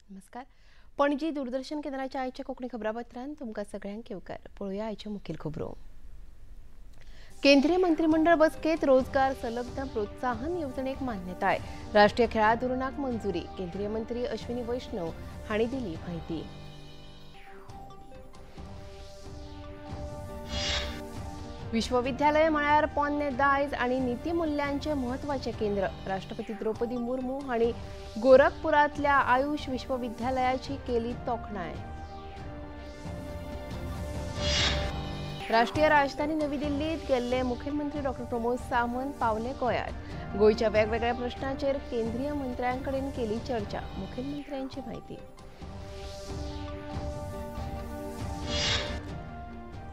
नमस्कार. पणजी दूरदर्शन केंद्राच्या आयच्या कोंकणी खबरापत्रांत तुमकां सगळ्यांक येवकार. पळोवया आयच्यो मुखेल खबरो. केंद्रीय मंत्रिमंडळ बसकेत रोजगार संलग्न प्रोत्साहन येवजणेक मान्यताय. राष्ट्रीय खेळां धोरणाक मंजुरी. केंद्रीय मंत्री अश्विनी वैष्णव हांणी दिली म्हायती. विश्वविद्यालय म्हळ्यार पोन्ने दायज आनी नीतिमुल्यांचें म्हत्वाचें केंद्र. राष्ट्रपती द्रौपदी मुर्मू हांणी गोरखपुरांतल्या आयुष विश्वविद्यालयाची केली तोखणाय. राष्ट्रीय राजधानी नवी दिल्लीत गेल्ले मुखेलमंत्री डॉ प्रमोद सावंत पावले गोंयांत. गोंयच्या वेगवेगळ्या प्रश्नांचेर केंद्रीय मंत्र्यां कडेन केली चर्चा. मुखेलमंत्र्यांची म्हायती.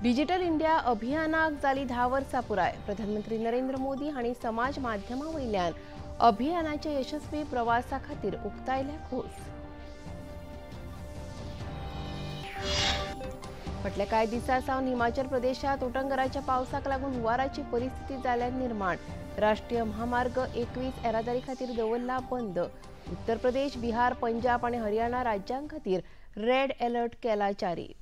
डिजिटल इंडिया अभियानाक जाली 10 वर्सां पुराय. प्रधानमंत्री नरेंद्र मोदी हांणी समाज माध्यमां वयल्यान अभियानाच्या यशस्वी प्रवासा खातीर उक्तायल्या खोस. फाटल्या कांय दिसां सावन हिमाचल प्रदेशांत उटंगराच्या पावसाक लागून हुंवाराची परिस्थिती जाल्या निर्माण. राष्ट्रीय म्हामार्ग 21 येरादारी खातीर दवरला बंद. उत्तर प्रदेश, बिहार, पंजाब आनी हरियाणा राज्यां खातीर रेड अलर्ट केला जारी.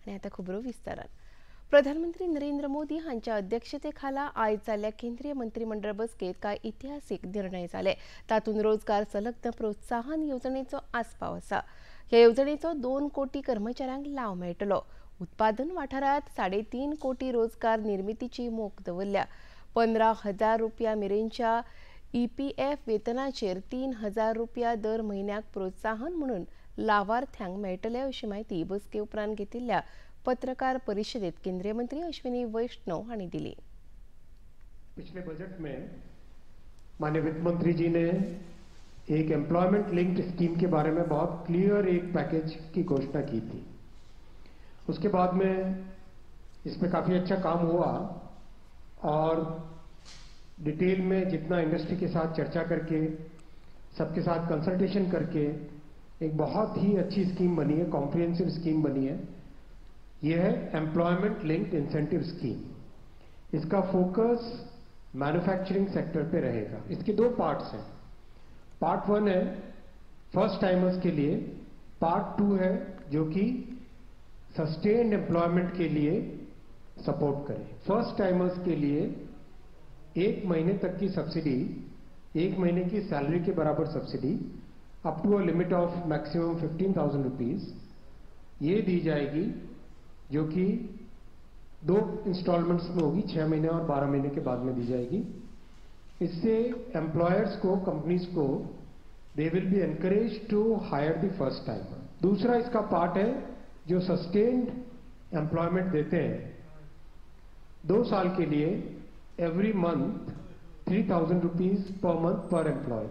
आनी आतां खबरो विस्तारान. प्रधानमंत्री नरेंद्र मोदी हांच्या अध्यक्षतेखाला आयज जाल्ल्या केंद्रीय मंत्रिमंडळ बसकेत कांय इतिहासीक निर्णय जाले. तातूंत रोजगार संलग्न प्रोत्साहन येवजणेचो आस्पाव आसा. ह्या येवजणेचो 2 कोटी कर्मचाऱ्यांक लाव मेळटलो. उत्पादन वाठारांत 3.5 कोटी रोजगार निर्मितीची मोख दवरल्या. 15,000 रुपया मेरेनच्या ईपीएफ वेतनाचेर 3,000 रुपया दर म्हयन्याक प्रोत्साहन म्हणून लावार्थ्यांक मेळटले अशी म्हायती बसके उपरांत घेतिल्ल्या पत्रकार परिषदेत केंद्रीय मंत्री अश्विनी वैष्णव हांणी दिली. पिछले बजट में माननीय वित्त मंत्री जी ने एक एम्प्लॉयमेंट लिंक्ड स्कीम के बारे में बहुत क्लियर एक पैकेज की घोषणा की थी. उसके बाद में इसमें काफ़ी अच्छा काम हुआ और डिटेल में जितना इंडस्ट्री के साथ चर्चा करके, सबके साथ कंसल्टेशन करके एक बहुत ही अच्छी स्कीम बनी है, कॉम्प्रिहेंसिव स्कीम बनी है. यह है एम्प्लॉयमेंट लिंक्ड इंसेंटिव स्कीम. इसका फोकस मैन्युफैक्चरिंग सेक्टर पे रहेगा. इसके 2 पार्ट्स हैं. पार्ट 1 है फर्स्ट टाइमर्स के लिए, पार्ट 2 है जो कि सस्टेन्ड एम्प्लॉयमेंट के लिए सपोर्ट करे. फर्स्ट टाइमर्स के लिए 1 महीने तक की सब्सिडी, 1 महीने की सैलरी के बराबर subsidy up to a limit of maximum 15,000 rupees ये दी जाएगी, जो कि 2 इंस्टॉलमेंट्स में होगी, 6 महीने और 12 महीने के बाद में दी जाएगी. इससे एम्प्लॉयर्स को, कंपनीज को, they will be encourage to hire the first timer. दूसरा इसका पार्ट है जो सस्टेन्ड एम्प्लॉयमेंट देते हैं, 2 साल के लिए every month 3,000 rupees per month per employ,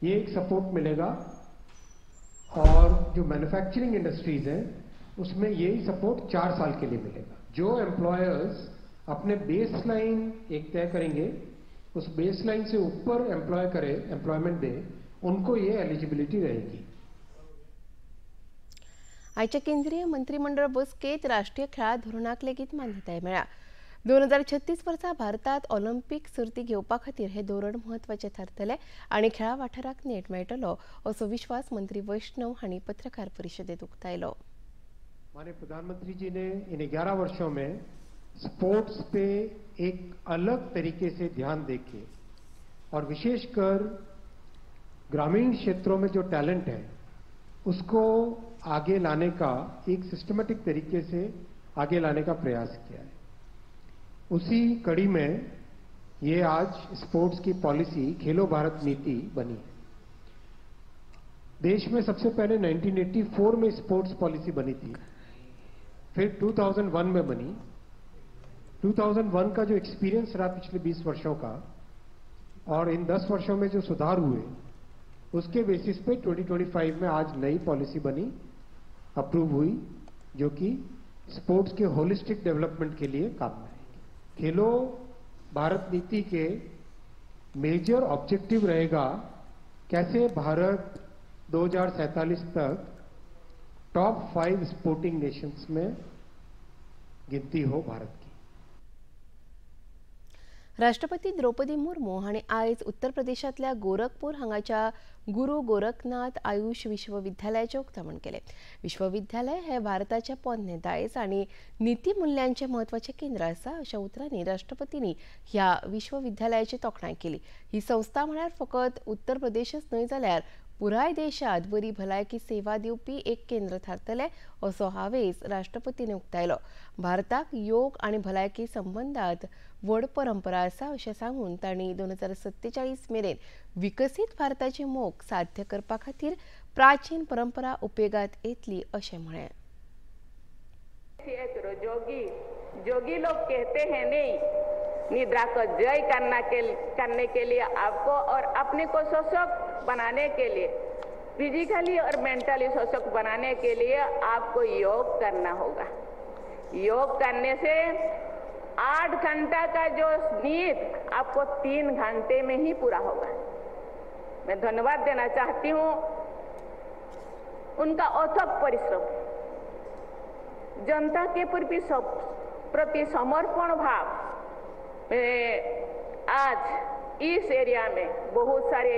ये एक सपोर्ट मिलेगा. और जो मैन्युफैक्चरिंग इंडस्ट्रीज हैं उसमें यही सपोर्ट 4 साल के लिए मिलेगा. जो एम्प्लॉयर्स अपने बेसलाइन एक तय करेंगे, उस बेसलाइन से ऊपर एम्प्लॉय करे, एम्प्लॉयमेंट दे, उनको ये एलिजिबिलिटी रहेगी. आयच्या केंद्रीय मंत्रिमंडळ बसकेत राष्ट्रीय खेळां धोरणाक लेगीत मान्यताय मेळ्ळ्या. 2036 वर्सा भारतात ऑलिम्पिक सर्ती घेवपा खातीर हे धोरण म्हत्वाचें थारतलें आनी खेळां वाठाराक नेट मेळटलो असो विश्वास मंत्री वैष्णव हांणी पत्रकार परिशदेत उक्तायलो. माननीय प्रधानमंत्री जी ने इन 11 वर्षों में स्पोर्ट्स पे एक अलग तरीके से ध्यान देके और विशेषकर ग्रामीण क्षेत्रों में जो टैलेंट है उसको आगे लाने का, एक सिस्टमेटिक तरीके से आगे लाने का प्रयास किया है. उसी कड़ी में ये आज स्पोर्ट्स की पॉलिसी खेलो भारत नीति बनी है. देश में सबसे पहले 1984 में स्पोर्ट्स पॉलिसी बनी थी, फिर 2001 में बनी. 2001 का जो एक्सपीरियंस रहा पिछले 20 वर्षों का और इन 10 वर्षों में जो सुधार हुए उसके बेसिस पे 2025 में आज नई पॉलिसी बनी, अप्रूव हुई, जो कि sports K holistic development K लिए काम में आएगी. खेलो भारत नीति के मेजर ऑब्जेक्टिव रहेगा कैसे भारत 2047 तक टॉप 5 स्पोर्टिंग नेशंस में गिनती हो भारत की. राष्ट्रपती द्रौपदी मुर्मू हांणी आयज उत्तर प्रदेशांतल्या गोरखपूर हांगाच्या गुरू गोरखनाथ आयुष विश्वविद्यालयाचें उक्तावण केलें. विश्वविद्यालय हे भारताचें पोन्नें दायज आनी नितीमुल्यांचें म्हत्वाचें केंद्र आसा अशा उतरांनी राष्ट्रपतींनी ह्या विश्वविद्यालयाची तोखणाय केली. ही संस्था म्हळ्यार फकत उत्तर प्रदेशच न्हय जाल्यार पुराय देशांत बरी भलायकी सेवा दिवपी एक केंद्र थारतलें असो हावेस राष्ट्रपतींनी उक्तायलो. भारताक योग आनी भलायकी संबंदांत व्हड परंपरा आसा अशें सांगून तांणी 2047 मेरेन विकसीत भारताची मोख साध्य करपा खातीर प्राचीन परंपरा उपेगात येतली अशें म्हळें. जोगी जोगी लोग कहते हैं नहीं, निद्रा को जय करने के लिए आपको और अपने को सशक्त बनाने के लिए, फिजिकली और मेंटली सशक्त बनाने के लिए आपको योग करना होगा. योग करने से 8 घंटा का जो नींद आपको 3 घंटे में ही पूरा होगा. मैं धन्यवाद देना चाहती हूँ उनका अथक परिश्रम, जनता के प्रति समर्पण भाव. मैं आज इस एरिया में बहुत सारे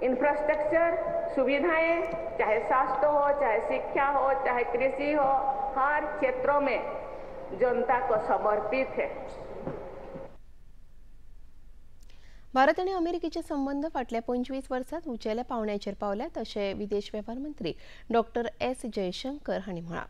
इंफ्रास्ट्रक्चर सुविधाएं, चाहे स्वास्थ्य हो, चाहे शिक्षा हो, चाहे कृषि हो, हर क्षेत्रों में जनता को समर्पित है. भारत आनी अमेरिकेचे संबंध फाटल्या 25 वर्सांत उंचेल्या पावंड्याचेर पावल्यात अशें विदेश वेव्हार मंत्री डॉक्टर एस जयशंकर हांणी म्हळां.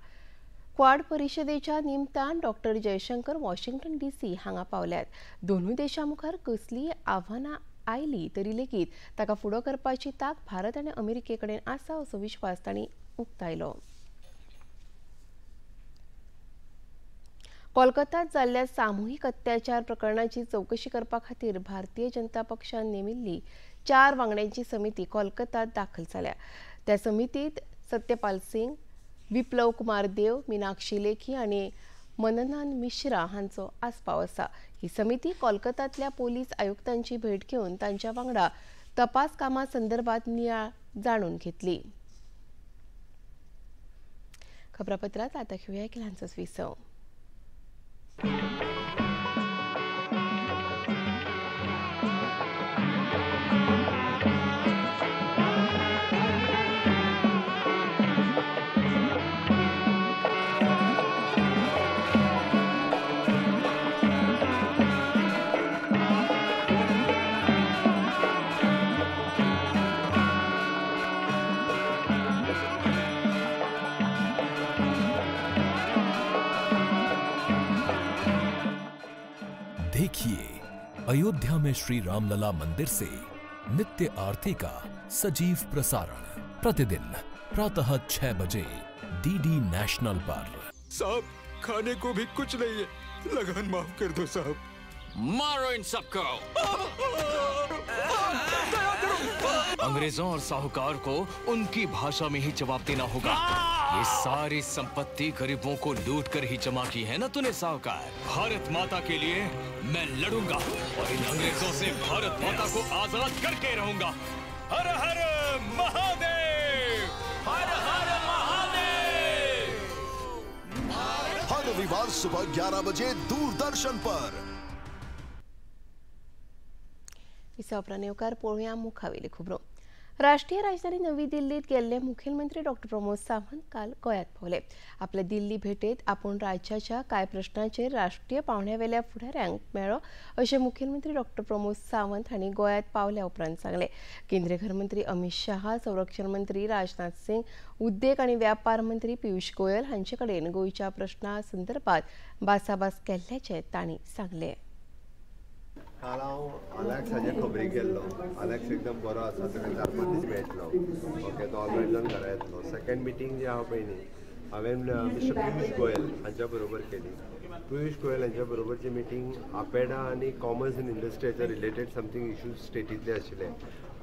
क्वाड परिशदेच्या निमतान डॉक्टर जयशंकर वॉशिंग्टन डीसी हांगा पावल्यात. दोनूय देशां मुखार कसलीय आव्हानां आयली तरी लेगीत ताका फुडो करपाची तांक भारत आनी अमेरिके कडेन आसा असो विश्वास तांणी उक्तायलो. कोलकातात जाल्ल्या सामुहीक अत्याचार प्रकरणाची चवकशी करपा खातीर भारतीय जनता पक्षान नेमिल्ली 4 वांगड्यांची समिती कोलकातात दाखल जाल्या. त्या समितीत सत्यपाल सिंग, विप्लव कुमार देव, मीनाक्षी लेखी आनी मननान मिश्रा हांचो आस्पाव आसा. ही समिती कोलकातांतल्या पोलीस आयुक्तांची भेट घेवन तांच्या वांगडा तपास कामा संदर्भात नियाळ जाणून घेतली. खबरापत्रात आता घेऊया एक ल्हानसोच विसव. देखिए अयोध्या में श्री रामलला मंदिर से नित्य आरती का सजीव प्रसारण प्रतिदिन प्रातः 6 बजे डीडी नेशनल पर। साहब, खाने को भी कुछ नहीं है, लगन माफ कर दो साहब। मारो इन सबको। अंग्रेजों और साहूकार को उनकी भाषा में ही जवाब देना होगा। ये सारी संपत्ति गरीबों को लूट कर ही जमा की है ना तूने साहूकार। भारत माता के लिए मैं लड़ूंगा और इन अंग्रेजों से भारत माता को आजाद करके रहूंगा। हर हर महादेव, हर हर महादेव। हर रविवार सुबह 11 बजे दूरदर्शन पर। विसवपरा येवकार पळोवया मुखावेली खबरो. राष्ट्रीय राजधानी नवी दिल्लीत गेल्ले मुखेलमंत्री डॉक्टर प्रमोद सावंत काल गोंयांत पावले. आपल्या दिल्ली भेटेत आपूण राज्याच्या कांय प्रश्नांचेर राष्ट्रीय पावंड्यावेल्या फुडाऱ्यांक मेळ्ळो अशें मुखेलमंत्री डॉक्टर प्रमोद सावंत हांणी गोंयांत पावल्या उपरांत सांगलें. केंद्रीय घरमंत्री अमित शहा, संरक्षण मंत्री राजनाथ सिंग, उद्देग आनी व्यापार मंत्री पियुष गोयल हांचे कडेन गोंयच्या प्रश्ना संदर्भात भासाभास केल्ल्याचें तांणी सांगलें. काल हांव अलेक्स हाजे खबरीक गेल्लो. अलेक्स एकदम बरो आसा, ताका 4-5 दीस मेळटलो. ओके, तो ऑलरेडी जावन घरा येतलो. सेकंड मिटींग जी आहा पळय न्ही, हांवें मिस्टर पियुष गोयल हांच्या बरोबर केली. पियुष गोयल हांच्या बरोबरची मिटींग आपेडा आनी कॉमर्स एंड इंडस्ट्रीच्या रिलेटेड समथींग इश्यूज स्टेटींतले आशिल्ले.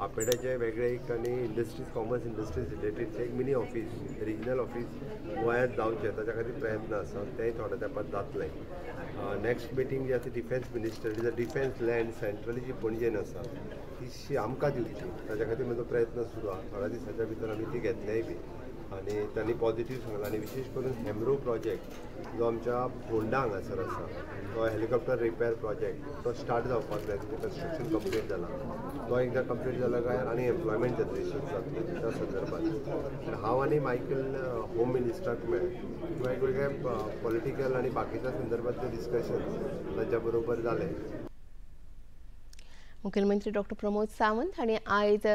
आपेडाचे वेगळे एक आनी इंडस्ट्रीज, कॉमर्स इंडस्ट्रीज रिलेटेडचे एक मिनी ऑफीस, रिजनल ऑफीस गोंयांत जावचें ताच्या खातीर प्रयत्न आसा, तेंय थोड्या तेंपार जातलें. नेक्स्ट मिटींग जी आसा defence minister, is a defence land centrally जी पणजेन आसा ती आमकां दिवची, ताच्या खातीर म्हजो प्रयत्न सुरू आसा. थोड्या दिसाच्या भितर आमी ती घेतलेय बी. आनी तांणी पॉझिटीव सांगलां आनी विशेश करून हेमरो प्रोजेक्ट जो आमच्या होंडा हांगासर आसा तो हेलिकॉप्टर रिपेर प्रोजेक्ट तो स्टार्ट जावपाक जाय, तेजें कन्स्ट्रक्शन कंप्लीट जालां, तो एकदां कंप्लीट जालो काय आनी एम्प्लॉयमेंट जनरेशन जातलें त्या संदर्भात. हांव आनी मायकल होम मिनिस्टराक मेळ्ळे, वेगवेगळे पॉलिटिकल आनी बाकीच्या संदर्भातले डिस्कशन तांच्या बरोबर जालें. मुखेलमंत्री डॉक्टर प्रमोद सावंत हांणी आयज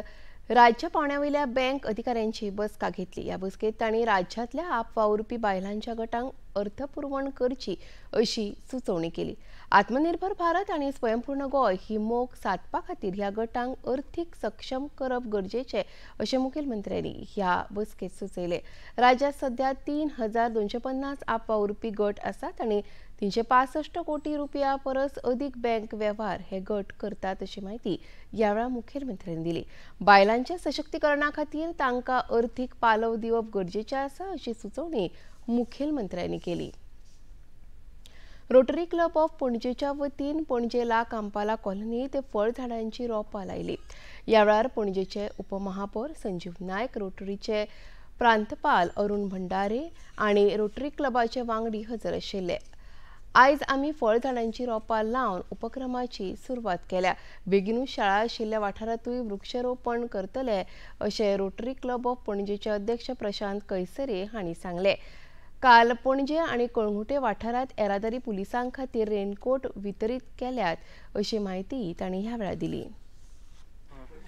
राज्य पावंड्यावयल्या बँक अधिकाऱ्यांची बसका घेतली. ह्या बसकेंत तांणी राज्यांतल्या आपवावुरपी बायलांच्या गटांक अर्थपुरवण करची अशी सुचोवणी केली. आत्मनिर्भर भारत आनी स्वयंपूर्ण गोंय ही मोख सादपा खातीर ह्या गटांक अर्थीक सक्षम करप गरजेचें अशें मुखेलमंत्र्यांनी ह्या बसकेंत सुचयलें. राज्यांत सध्या 3250 आपवावुरपी गट आसात आनी 365 कोटी रुपया परस अदीक बँक वेव्हार हे गट करतात अशी म्हायती ह्या वेळार मुखेलमंत्र्यांनी दिली. बायलांच्या सशक्तीकरणा खातीर तांकां अर्थीक पालव दिवप गरजेचें आसा अशी सुचोवणी मुखेलमंत्र्यांनी केली. रोटरी क्लब ऑफ पणजेच्या वतीन पणजे ला कांपाला कॉलनीत फळझाडांची रोपां लायली. ह्या वेळार पणजेचे उपमहापौर संजीव नायक, रोटरीचे प्रांतपाल अरुण भंडारे आनी रोटरी क्लबाचे वांगडी हजर आशिल्ले. आयज आमी फळझाडांची रोपां लावन उपक्रमाची सुरवात केल्या. बेगीनूच शाळा आशिल्ल्या वाठारांतूय वृक्षारोपण करतले अशें रोटरी क्लब ऑफ पणजेचे अध्यक्ष प्रशांत कैसरे हांणी सांगलें. काल पणजे आनी कळंगुटे वाठारांत येरादारी पुलिसां खातीर रेनकोट वितरीत केल्यात अशी म्हायती तांणी ह्या वेळार दिली.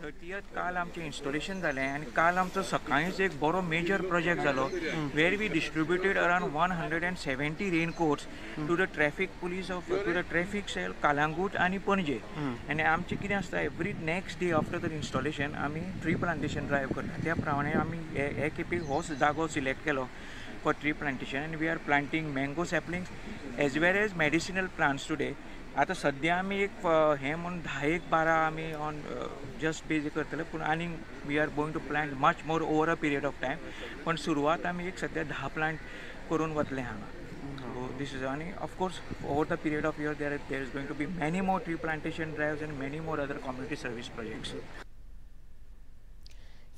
30th काल आमचें इन्स्टॉलेशन जालें आनी काल आमचो सकाळींच एक बरो मेजर प्रोजेक्ट जालो where we distributed around 170 raincoats to the traffic police of to the traffic cell Calangute आनी पणजे. आनी आमचें कितें आसता every next day after the installation आमी ट्री प्लांटेशन ड्रायव्ह करता. त्या प्रमाणे आमी हे खेपे हो जागो सिलेक्ट केलो for tree plantation and we are planting mango saplings as well as medicinal plants today. आतां सद्या आमी एक हें म्हूण 10-12 आमी ऑन जस्ट बेज करतले, पूण आनीक we are going to plant much more over a period of time. पण सुरवात आमी एक सद्या 10 प्लांट करून वतले हांगा. सो these is आनी of course over the period of year there is going to be many more tree plantation drives and many more other community service projects.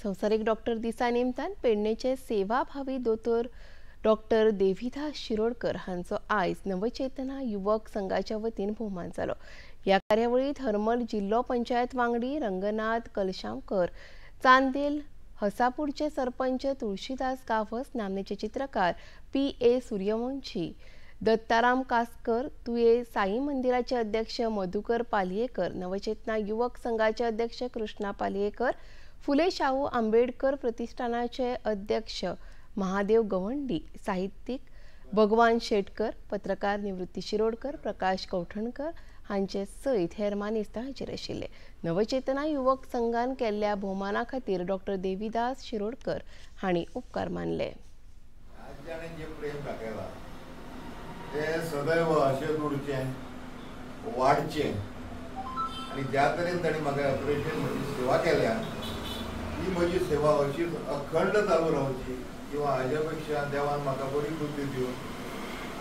संवसारीक डॉक्टर दिसा निमतान पेडणेचे सेवाभावी दोतोर डॉक्टर देविदास शिरोडकर हांचो आयज नवचेतना युवक संघाच्या वतीन भोवमान जालो. ह्या कार्यावळींत हरमल जिल्लो पंचायत वांगडी रंगनाथ कलशामकर, चांदेल हसापूरचे सरपंच तुळशीदास गावस, नामनेचे चित्रकार पी.ए. सूर्यवंशी, दत्ताराम कासकर, तुये साई मंदिराचे अध्यक्ष मधुकर पालयेकर, नवचेतना युवक संघाचे अध्यक्ष कृष्णा पालयेकर, फुले शाहू आंबेडकर प्रतिष्ठानाचे अध्यक्ष महादेव गवंडी, साहित्यिक भगवान शेटकर, पत्रकार निवृत्ती शिरोडकर, प्रकाश कवठणकर हांचे सयत हेर मानेस्त हाजीर आशिल्ले. नवचेतना युवक संघान केल्ल्या भोवमाना खातीर डॉक्टर देविदास शिरोडकर हांणी उपकार मानले. जे प्रेम दाखयलां तें सदैव अशेंच उरचें, वाडचें आनी ज्या तरेन तांणी म्हाका एप्रिशिएट म्हजी सेवा केल्या ती म्हजी सेवा अशीच अखंड चालू रावची किंवा हाज्या पेक्षा देवान म्हाका बरी बुद्धी दिवन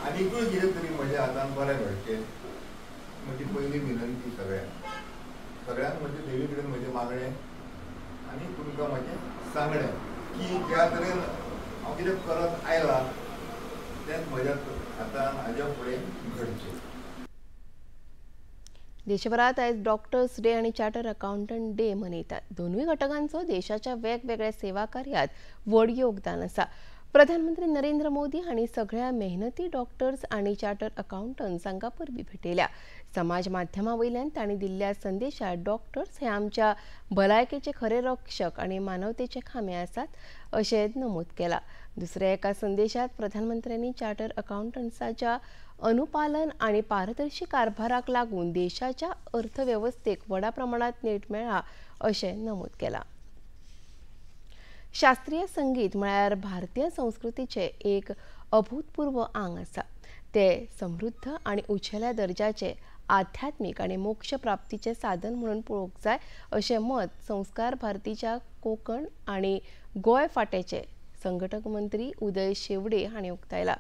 आनीकूय कितें तरी म्हज्या हातान बरें घडचें म्हजी पयली विनंती सगळ्यांक. सगळ्यांक म्हजे देवी कडेन म्हजें मागणें आनी तुमकां म्हजें सांगणें की ज्या तरेन हांव कितें करत आयलां तेंच म्हज्या हातान हाज्या फुडें घडचें. देशभरात आयज डॉक्टर्स डे आनी चार्टर अकाउंटंट डे मनयतात. दोनूय घटकांचो देशाच्या वेगवेगळ्या सेवा कार्यात व्हड योगदान आसा. प्रधानमंत्री नरेंद्र मोदी हांणी सगळ्या मेहनती डॉक्टर्स आनी चार्टर अकाउंटंट्स हांकां परबी भेटयल्या. समाज माध्यमां वयल्यान तांणी दिल्ल्या संदेशात डॉक्टर्स हे आमच्या भलायकेचे खरे रक्षक आनी मानवतेचे खांबे आसात अशें नमूद केलां. दुसऱ्या एका संदेशात प्रधानमंत्र्यांनी चार्टर अकाउंटंट्साच्या अनुपालन आनी पारदर्शी कारभाराक लागून देशाच्या अर्थवेवस्थेक व्हडा प्रमाणात नेट मेळ्ळा अशें नमूद केलां. शास्त्रीय संगीत म्हळ्यार भारतीय संस्कृतीचें एक अभूतपूर्व आंग आसा. ते समृद्ध आनी उंचेल्या दर्जाचे आध्यात्मीक आनी मोक्ष प्राप्तीचें साधन म्हणून पळोवंक जाय अशें मत संस्कार भारतीच्या कोंकण आनी गोंय फांट्याचे संघटक मंत्री उदय शेवडे हांणी उक्तायला.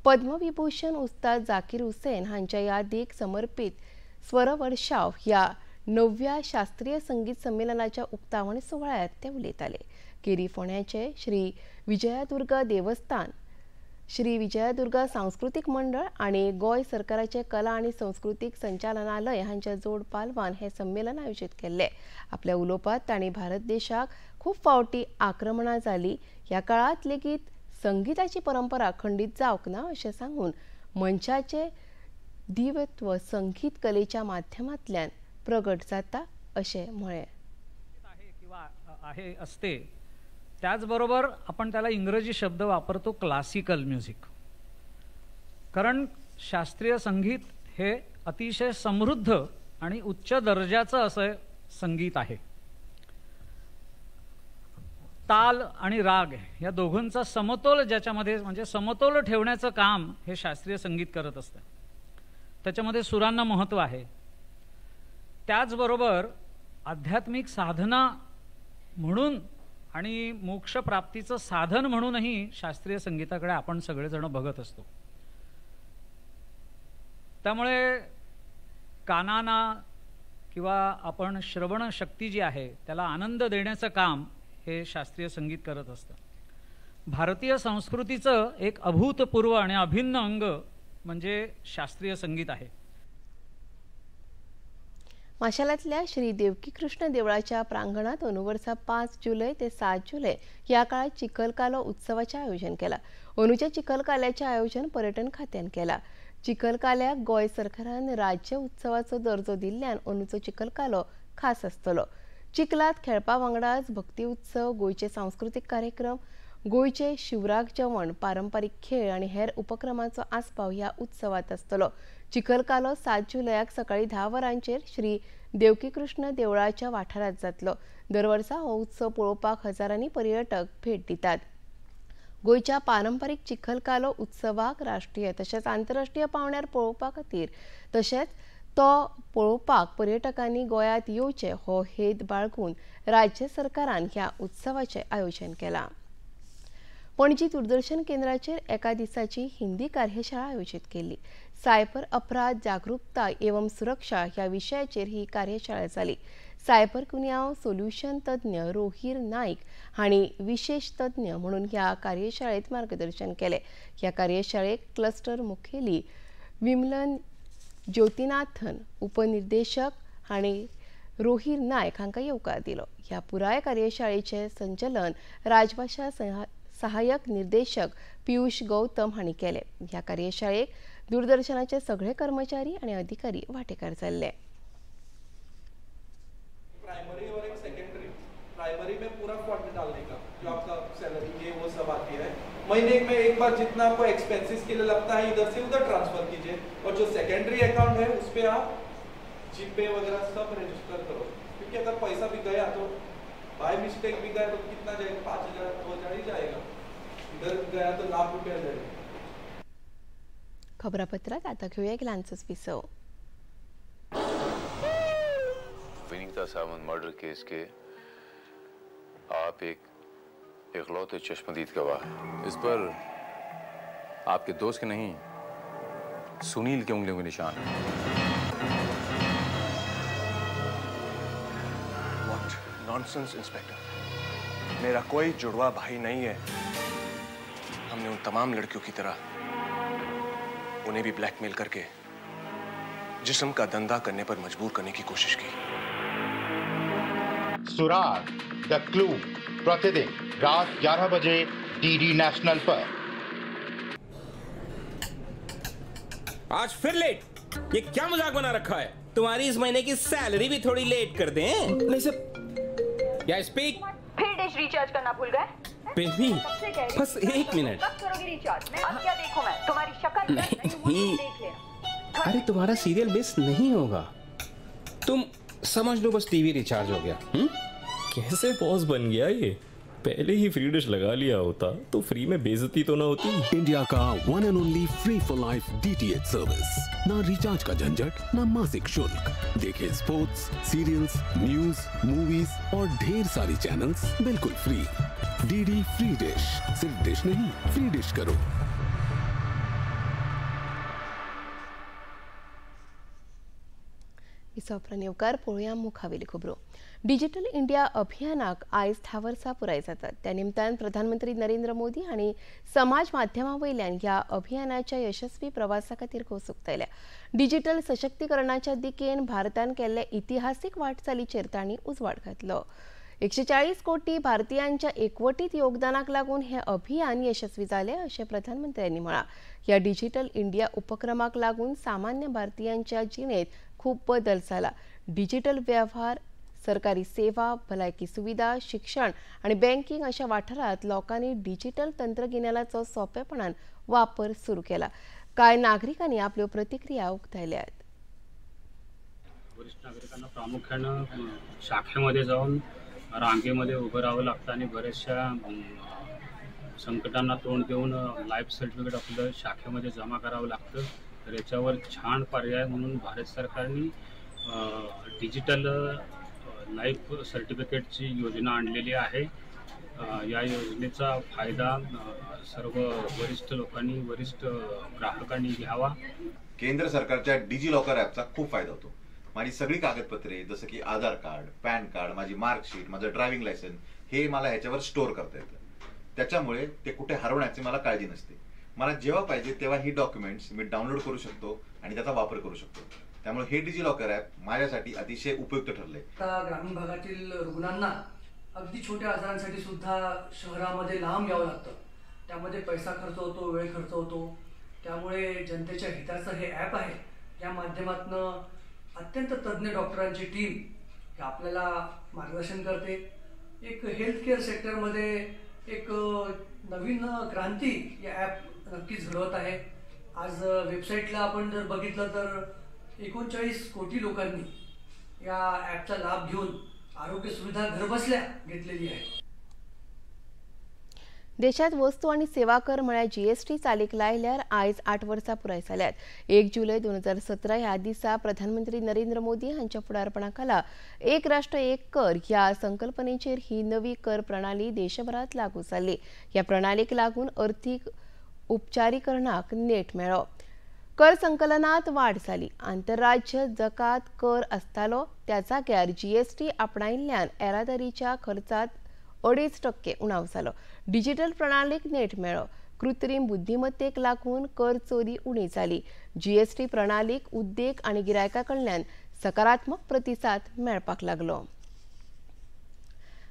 पद्मविभूषण उस्ताद जाकीर हुसेन हांच्या यादीक समर्पीत स्वरवर्षाव ह्या 9व्या शास्त्रीय संगीत संमेलनाच्या उक्तावण सुवाळ्यात ते उलयताले. केरी फोंड्याचे श्री विजयादुर्गा देवस्थान, श्री विजयादुर्गा सांस्कृतीक मंडळ आनी गोंय सरकाराचे कला आनी संस्कृतीक संचालनालय हांच्या जोड पालवान हे संमेलन आयोजीत केल्ले. आपल्या उलोवपात तांणी भारत देशाक खूब फावटी आक्रमणां जाली, ह्या काळांत लेगीत संगीताची परंपरा खंडीत जावंक ना अशें सांगून मनशाचे दिव्यत्व संगीत कलेच्या माध्यमांतल्यान प्रगट जाता अशें म्हळें. किंवा आहे असते, त्याचबरोबर आपण त्याला इंग्रजी शब्द वापरतो क्लासिकल म्युझिक, कारण शास्त्रीय संगीत हे अतिशय समृद्ध आणि उच्च दर्जाचं असं संगीत आहे. ताल आणि राग या दोघांचा समतोल ज्याच्यामध्ये म्हणजे समतोल ठेवण्याचं काम हे शास्त्रीय संगीत करत असतं. त्याच्यामध्ये सुरांना महत्त्व आहे. त्याचबरोबर आध्यात्मिक साधना म्हणून आणि मोक्षप्राप्तीचं साधन म्हणूनही शास्त्रीय संगीताकडे आपण सगळेजण बघत असतो. त्यामुळे कानांना किंवा आपण श्रवणशक्ती जी आहे त्याला आनंद देण्याचं काम हे शास्त्रीय संगीत करत असतं. भारतीय संस्कृतीचं एक अभूतपूर्व आणि अभिन्न अंग म्हणजे शास्त्रीय संगीत आहे. माशालातल्या श्री देवकीकृष्ण देवळाच्या प्रांगणात अंदू 5 जुलै ते 7 जुलै या काळात चिखलकालो उत्सवाचे आयोजन केला. अंदूच्या चिखलकाल्याचे आयोजन पर्यटन खात्यान केला. चिखलकाल्याक गोंय सरकारान राज्य उत्सवाचो दर्जो दिल्ल्यान अंदूचो चिखलकालो खास आसतलो. चिखलात खेळपा वांगडाच भक्ती उत्सव, गोंयचे सांस्कृतीक कार्यक्रम, गोंयचे शिवराक जेवण, पारंपारीक खेळ आनी हेर उपक्रमांचो आस्पाव ह्या उत्सवात आसतलो. चिखलकालो 7 जुलयाक सकाळी 10 वरांचेर श्री देवकीकृष्ण देवळाच्या वाठारांत जातलो. दरवर्सा हो उत्सव पळोवपाक हजारांनी पर्यटक भेट दितात. गोंयच्या पारंपारीक चिखलकालो उत्सवाक राष्ट्रीय तशेंच आंतरराष्ट्रीय पावंड्यार पळोवपा खातीर तशेंच तो पळोवपाक पर्यटकांनी गोंयांत येवचे हो हेत बाळगून राज्य सरकारान ह्या उत्सवाचें आयोजन केलां. पणजी दूरदर्शन केंद्राचेर एका दिसाची हिंदी कार्यशाळा आयोजीत केली. सायबर अपराध जागरूकता एवं सुरक्षा ह्या विशयाचेर ही कार्यशाळा जाली. सायबर गुन्यांव सोल्युशन तज्ञ रोहीर नाईक हांणी विशेष तज्ञ म्हणून ह्या कार्यशाळेत मार्गदर्शन केलें. ह्या कार्यशाळेक क्लस्टर मुखेली विमलन ज्योतिनाथन, उपनिर्देशक हांणी रोहीर नायक हांकां येवकार दिलो. ह्या पुराय कार्यशाळेचें संचलन राजभाशा सहाय्यक निर्देशक पियुष गौतम हांणी केलें. ह्या कार्यशाळेक दूरदर्शनाचे सगळे कर्मचारी आनी अधिकारी वांटेकार जाल्ले. प्राइमरी और एक सेकेंडरी. प्राइमरी में पूरा फंड डालने का जो आपका सैलरी ये वो सब आती है, महीने में एक बार जितना आपको एक्सपेंसेस के लिए लगता है इधर से उधर ट्रांसफर कीजिए, और जो सेकेंडरी अकाउंट है उस पर आप जीपे वगैरह सब रजिस्टर करो, क्योंकि अगर पैसा भी गया तो बाय मिस्टेक भी गया तो कितना जाएगा, 5,000 2,000 ही जाएगा, इधर गया तो लाख रुपया जाएगा. खबरापत्रात आता घेऊया एक ल्हानसोच विसव. विनीता सावंत मर्डर केस के आप एक इकलौते चश्मदीद गवाह हैं. इस पर आपके दोस्त के नहीं, सुनील के उंगलियों के निशान हैं. What nonsense, inspector. मेरा कोई जुड़वा भाई नहीं है. हमने उन तमाम लड़कियों की तरह उन्हें भी ब्लैकमेल करके जिस्म का धंधा करने पर मजबूर करने की कोशिश की. सुराग the clue प्रतिदिन रात 11 बजे डीडी नेशनल पर. आज फिर लेट, ये क्या मजाक बना रखा है? तुम्हारी इस महीने की सैलरी भी थोड़ी लेट कर दें. नहीं सर, या स्पीक. फिर डिश रिचार्ज करना भूल गए? बेबी बस एक मिनट. कब करोगी रिचार्ज? मैं अब क्या देखूं? मैं तुम्हारी शक्ल नहीं, देख लेना. अरे तुम्हारा सीरियल मिस नहीं होगा, तुम समझ लो बस टीवी रिचार्ज हो गया. कैसे बॉस बन गया ये? पहले ही फ्री डिश लगा लिया होता तो फ्री में बेइज्जती तो ना होती. इंडिया का 1 and only free for life DTH service. ना रिचार्ज का झंझट, ना मासिक शुल्क. देखे स्पोर्ट्स, सीरियल्स, न्यूज, मूवीज और ढेर सारी चैनल्स बिल्कुल फ्री. डीडी फ्री डिश, सिर्फ डिश नहीं, फ्री डिश करो. दिसा उपरांत येवकार. पळोवया मुखावेली खबरो. डिजिटल इंडिया अभियानाक आयज 10 वर्सां पुराय जातात. त्या निमतान प्रधानमंत्री नरेंद्र मोदी हांणी समाज माध्यमां वयल्यान ह्या अभियानाच्या यशस्वी प्रवासा खातीर खोस उक्तायल्या. डिजिटल सशक्तीकरणाच्या दिकेन भारतान केल्ल्या इतिहासीक वाटचालीचेर तांणी उजवाड घातलो. 140 कोटी भारतीयांच्या एकवटीत योगदानाक लागून हे अभियान यशस्वी जाले अशें प्रधानमंत्र्यांनी म्हळां. ह्या डिजिटल इंडिया उपक्रमाक लागून सामान्य भारतीयांच्या जिणेंत खूब बदल जाला. डिजिटल वेव्हार, सरकारी सेवा, भलायकी सुविधा, शिक्षण आनी बँकिंग अशा वाठारांत लोकांनी डिजिटल तंत्रगिन्यानाचो सोंपेपणान वापर सुरू केला. कांय नागरिकांनी आपल्यो प्रतिक्रिया उक्तायल्यात. वरिष्ठ नागरिकांना प्रामुख्यानं शाखेमध्ये जाऊन रांगेमध्ये उभं राहावं लागतं आणि बऱ्याचशा संकटांना तोंड देऊन लाईफ सर्टिफिकेट आपलं शाखेमध्ये जमा करावं लागतं. तर याच्यावर छान पर्याय म्हणून भारत सरकारने डिजिटल लाईफ सर्टिफिकेटची योजना आणलेली आहे. या योजनेचा फायदा सर्व वरिष्ठ लोकांनी, वरिष्ठ ग्राहकांनी घ्यावा. केंद्र सरकारच्या डिजी लॉकर ॲपचा खूप फायदा होतो. माझी सगळी कागदपत्रे जसं की आधार कार्ड, पॅन कार्ड, माझी मार्कशीट, माझं ड्रायव्हिंग लायसन्स हे मला ह्याच्यावर स्टोअर करता येतं. त्याच्यामुळे ते कुठे हरवण्याची मला काळजी नसते. मला जेव्हा पाहिजे तेव्हा ही डॉक्युमेंट्स मी डाउनलोड करू शकतो आणि त्याचा वापर करू शकतो. त्यामुळे हे डिजी लॉकर ॲप माझ्यासाठी अतिशय उपयुक्त ठरले. आता ग्रामीण भागातील रुग्णांना अगदी छोट्या आजारांसाठी सुद्धा शहरामध्ये लांब यावं लागतं. त्यामध्ये पैसा खर्च होतो, वेळ खर्च होतो. त्यामुळे जनतेच्या हिताचं हे ॲप आहे. या माध्यमातून अत्यंत तज्ज्ञ डॉक्टरांची टीम हे आपल्याला मार्गदर्शन करते. एक हेल्थ केअर सेक्टरमध्ये एक नवीन क्रांती या ॲप नक्कीच घडवत आहे. आज वेबसाईटला आपण जर बघितलं तर 39 कोटी लोकांनी या ॲपचा लाभ घेऊन आरोग्य सुविधा घरबसल्या घेतलेली आहे. देशात वस्तू आणि सेवा कर म्हळ्यार जीएसटी चालीक लायल्यार आयज 8 वर्सां पुराय जाल्यात. 1 जुलय 2017 ह्या दिसा प्रधानमंत्री नरेंद्र मोदी हांच्या फुडारपणा खाला एक राष्ट्र एक कर ह्या संकल्पनेचेर ही नवी कर प्रणाली देशभरात लागू जाल्ली. ह्या प्रणालीक लागून अर्थीक उपचारीकरणाक नेट मेळ्ळो. कर संकलनात वाढ जाली. आंतरराज्य जकात कर आसतालो त्या जाग्यार जीएसटी आपणायिल्ल्यान येरादारीच्या खर्चात 2.5% उणाव जालो. डिजिटल प्रणालीक नेट मेळ्ळो. कृत्रीम बुद्धिमत्तेक लागून कर चोरी उणी जाली. जीएसटी प्रणालीक उद्देग आनी गिरायकां कडल्यान सकारात्मक प्रतिसाद मेळपाक लागलो.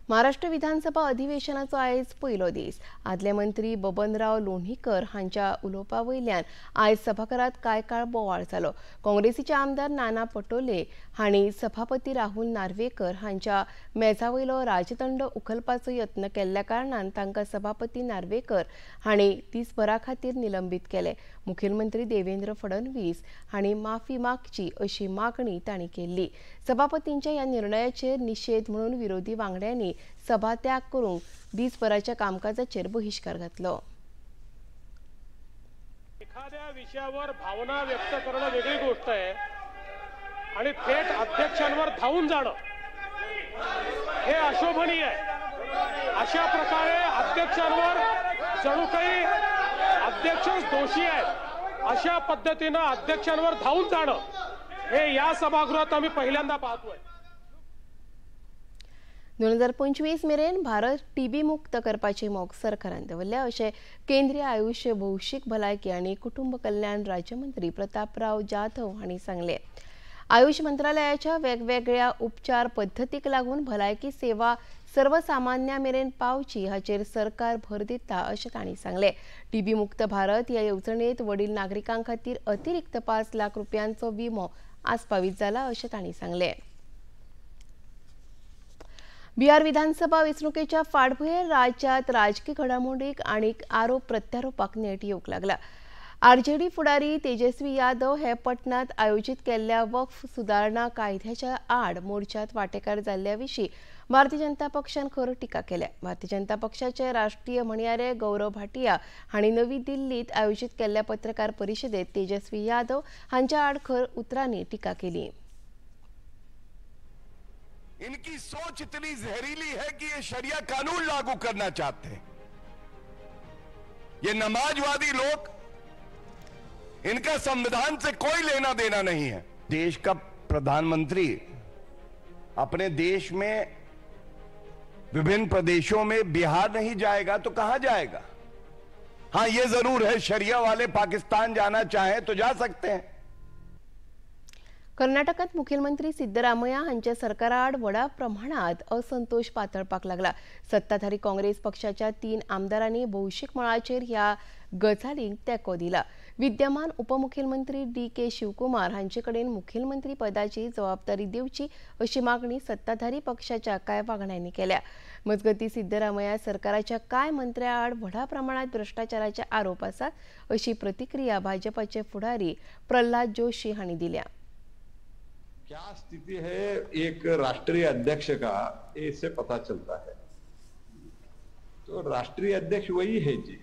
महाराष्ट्र विधानसभा अधिवेशनाचो आयज पयलो दीस. आदले मंत्री बबनराव लोणीकर हांच्या उलोवपा वयल्यान आयज सभाघरात कांय काळ बोवाळ जालो. काँग्रेसीचे आमदार नाना पटोले हांणी सभापती राहुल नार्वेकर हांच्या मेजा वयलो राजदंड उखलपाचो यत्न केल्ल्या कारणान तांकां सभापती नार्वेकर हांणी दिसभरा खातीर निलंबीत केले. मुखेलमंत्री देवेंद्र फडणवीस हांणी माफी मागची अशी मागणी तांणी केल्ली. सभापतींच्या ह्या निर्णयाचेर निशेध म्हणून विरोधी वांगड्यांनी सभात्याग करून दिसभराच्या कामकाजाचेर बहिष्कार घातलो. एखाद्या विषयावर भावना व्यक्त करणं वेगळी गोष्ट आहे आणि थेट अध्यक्षांवर धावून जाणं हे अशोभनीय आहे. अशा प्रकारे अध्यक्षांवर जणू काही अध्यक्षच दोषी आहेत अशा पद्धतीनं अध्यक्षांवर धावून जाणं हे या सभागृहात आम्ही पहिल्यांदा पाहतोय. 2025 मेरेन भारत टीबी मुक्त करपाची मोख सरकारान दवरल्या अशें केंद्रीय आयुष्य भौशीक भलायकी आनी कुटुंब कल्याण राज्यमंत्री प्रतापराव जाधव हांणी सांगलें. आयुष मंत्रालयाच्या वेगवेगळ्या उपचार पद्दतीक लागून भलायकी सेवा सर्वसामान्या मेरेन पावची हाचेर सरकार भर दिता अशें तांणी सांगलें. टीबी मुक्त भारत ह्या येवजणेंत वडील नागरिकां खातीर अतिरिक्त 5 लाख रुपयांचो विमो आस्पावीत जाला अशें तांणी सांगलें. बिहार विधानसभा वेंचणुकेच्या फाटभुंयेर राज्यांत राजकी घडामोडीक आनी आरोप प्रत्यारोपाक नेट येवंक लागला. आरजेडी फुडारी तेजस्वी यादव हे पटनांत आयोजीत केल्ल्या वक्फ सुदारणा कायद्याच्या आड मोर्चात वांटेकार जाल्ल्या विशीं भारतीय जनता पक्षान खर टिका केल्या. भारतीय जनता पक्षाचे राष्ट्रीय म्हणयारे गौरव भाटिया हांणी नवी दिल्लीत आयोजीत केल्ल्या पत्रकार परिशदेत तेजस्वी यादव हांच्या आड खर उतरांनी टिका केली. इनकी सोच इतनी जहरीली है कि ये शरिया कानून लागू करना चाहते हैं. ये नमाजवादी लोग, इनका संविधान से कोई लेना देना नहीं है. देश का प्रधानमंत्री अपने देश में विभिन्न प्रदेशों में बिहार नहीं जाएगा तो कहां जाएगा? हां, ये जरूर है शरिया वाले पाकिस्तान जाना चाहें तो जा सकते हैं। कर्नाटकात मुख्यमंत्री सिद्धरामय्या हांच्या सरकाराआड व्हडा प्रमाणात असंतोष पातळपाक लागला। सत्ताधारी काँग्रेस पक्षाच्या 3 आमदारांनी भौशीक मळाचेर ह्या गजालींक तेंको दिला। विद्यमान उपमुख्यमंत्री डी.के. शिवकुमार हांचे कडेन मुख्यमंत्री पदाची जबाबदारी दिवची अशी मागणी सत्ताधारी पक्षाच्या कांय वांगड्यांनी केल्या। मजगतीं सिद्धरामय्या सरकाराच्या कांय मंत्र्यांआड व्हडा प्रमाणात भ्रष्टाचाराचे आरोप आसात अशी प्रतिक्रिया भाजपाचे फुडारी प्रल्हाद जोशी हांणी दिल्या। क्या स्थिति है एक राष्ट्रीय अध्यक्ष का, इससे पता चलता है। तो राष्ट्रीय अध्यक्ष वही है जी,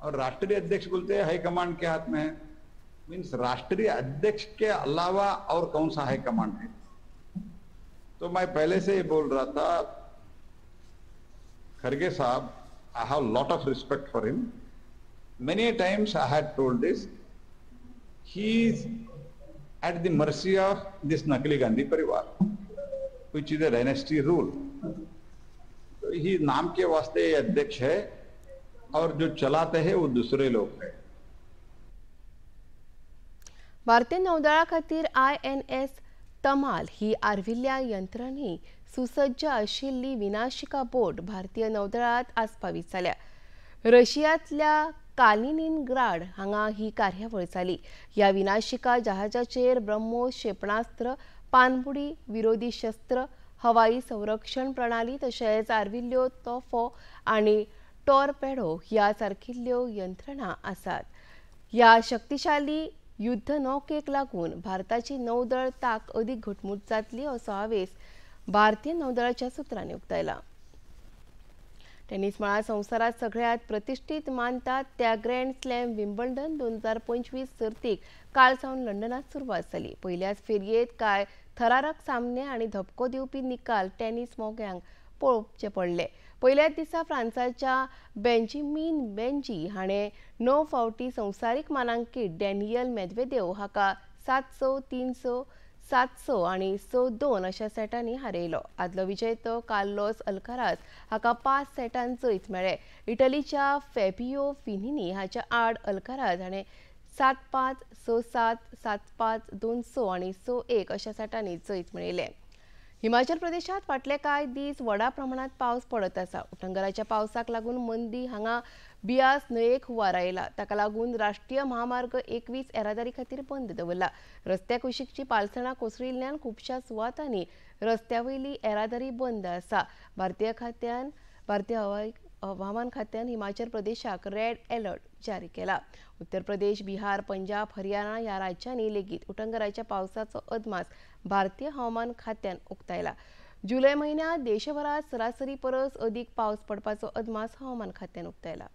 और राष्ट्रीय अध्यक्ष बोलते हैं हाईकमांड के हाथ में है। मीन्स राष्ट्रीय अध्यक्ष के अलावा और कौन सा हाईकमांड है? तो मैं पहले से ये बोल रहा था, खड़गे साहब, I have lot of respect for him. Many times I had told this, he is at the mercy of this Nakli Gandhi परिवार, which is a dynasty rule. तो ही नाम के वास्ते अध्यक्ष है और जो चलाते हैं वो दूसरे लोग हैं। भारतीय नौदळा खातीर INS तमाल ही आर्विल्ल्या यंत्रणे सुसज्ज आशिल्ली विनाशिका बोट भारतीय नौदळात आस्पावीत जाल्या। रशियांतल्या कालिनिनग्राड हांगा ही कार्यावळ जाली। ह्या विनाशिका जहाजाचेर ब्रह्मोस क्षेपणास्त्र, पानबुडी विरोधी शस्त्र, हवाई संरक्षण प्रणाली तशेंच आर्विल्ल्यो तोफो आनी टॉर्पेडो ह्या सारकिल्ल्यो यंत्रणा आसात। ह्या शक्तिशाली युद्ध नौकेक लागून भारताची नौदळ ताक अदीक घटमूट जातली असो हावेस भारतीय नौदळाच्या सुत्रांनी उक्तायला। टेनिस मळार संवसारात सगळ्यात प्रतिष्ठित मानतात त्या ग्रँड स्लॅम विम्बल्डन 2025 सर्तीक काल सावन लंडनात सुरवात जाली। पयल्याच फेरयेत कांय थरारक सामने आनी धपको दिवपी निकाल टेनिस मोग्यांक पळोवचे पडले। पयल्याच दिसा फ्रांसाच्या बेंजामिन बेंजी हाणें 9 फावटी संवसारीक मानांकीत डॅनियल मेदवेदेव हाका 7-6, 3-6, 7-6 आनी 6-2 अशा सेटांनी हारयलो। आदलो विजेतो कार्लोस अल्काराज हाका 5 सेटान जैत मेळ्ळें। इटलीच्या फॅबियो फिनिनी हाच्या आड अल्काराज हाणें 7-5, 6-7, 7-5, 2-6 आनी 6-1 अशा सेटांनी जैत मेळयलें। हिमाचल प्रदेशात फाटले कांय दीस व्हडा प्रमाणात पावस पडत आसा। उटंगराच्या पावसाक लागून मंदी हांगा बियास न्हंयेक हुंवार आयला। ताका लागून राष्ट्रीय महामार्ग 21 येरादारी खातीर बंद दवरला। रस्त्या कुशीकची पालसणां कोसळिल्ल्यान खुबश्या सुवातांनी रस्त्या वयली येरादारी बंद आसा। भारतीय हवामान खात्यान हिमाचल प्रदेशाक रेड अलर्ट जारी केला। उत्तर प्रदेश, बिहार, पंजाब, हरियाणा ह्या राज्यांनी लेगीत उटंगराच्या पावसाचो अदमास भारतीय हवामान खात्यान उक्तायला। जुलय म्हयन्यांत देशभरात सरासरी परस अदीक पावस पडपाचो अदमास हवामान खात्यान उक्तायला।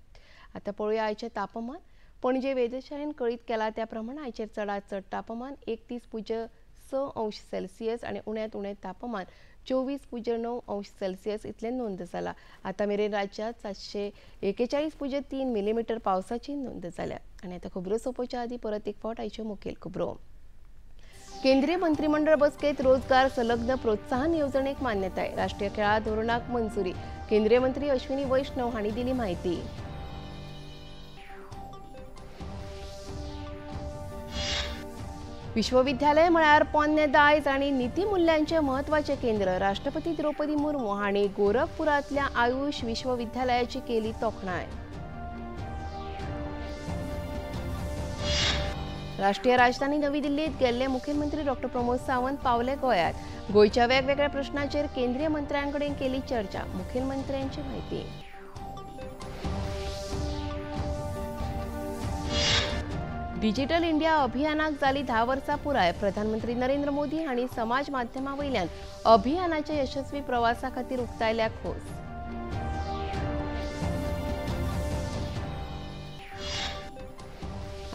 आतां पळोवया आयचें तापमान। पणजे वेधशाळेन कळीत केला त्या प्रमाण आयचें चडांत चड तापमान 31.6 अंश सेल्सियस आनी उण्यांत उणें तापमान 24.9 अंश सेल्सियस इतलें नोंद जाला। आतां मेरेन राज्यांत 741.3 मिलीमीटर पावसाची नोंद जाल्या। आनी आतां खबरो सोंपोवच्या आदीं परत एक फावट आयच्यो मुखेल खबरो। केंद्रीय मंत्रिमंडळ बसकेत रोजगार संलग्न प्रोत्साहन येवजणेक मान्यताय, राष्ट्रीय खेळां धोरणाक मंजुरी, केंद्रीय मंत्री अश्विनी वैष्णव हांणी दिली म्हायती। विश्वविद्यालय म्हळ्यार पोन्ने दायज आनी नीतिमुल्यांचें म्हत्वाचें केंद्र, राष्ट्रपती द्रौपदी मुर्मू हांणी गोरखपुरांतल्या आयुष विश्वविद्यालयाची केली तोखणाय। राष्ट्रीय राजधानी नवी दिल्लीत गेल्ले मुख्यमंत्री डॉ. प्रमोद सावंत पावले गोंयांत, गोंयच्या वेगवेगळ्या प्रश्नाचेर केंद्रीय मंत्र्यांकडेन केली चर्चा, मुखेलमंत्र्यांची म्हायती। डिजिटल इंडिया अभियानाक जाली 10 वर्सां पुराय, प्रधानमंत्री नरेंद्र मोदी हांणी समाज माध्यमां वयल्यान अभियानाच्या यशस्वी प्रवासा खातीर उक्तायल्या खोस।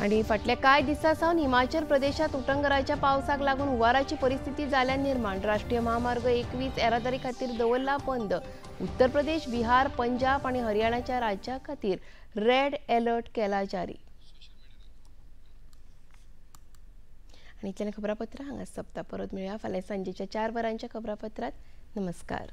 आनी फाटल्या कांय दिसां सावन हिमाचल प्रदेशांत उटंगराच्या पावसाक लागून हुंवाराची परिस्थिती जाल्या निर्माण। राष्ट्रीय महामार्ग 21 येरादारी खातीर दवरला बंद। उत्तर प्रदेश, बिहार, पंजाब आनी हरियाणाच्या राज्यां खातीर रेड अलर्ट केला जारी। आनी इतल्यान खबरापत्रां हांगा सोंपता. परत मेळया फाल्यां सांजेच्या 4 वरांच्या खबरापत्रांत. नमस्कार.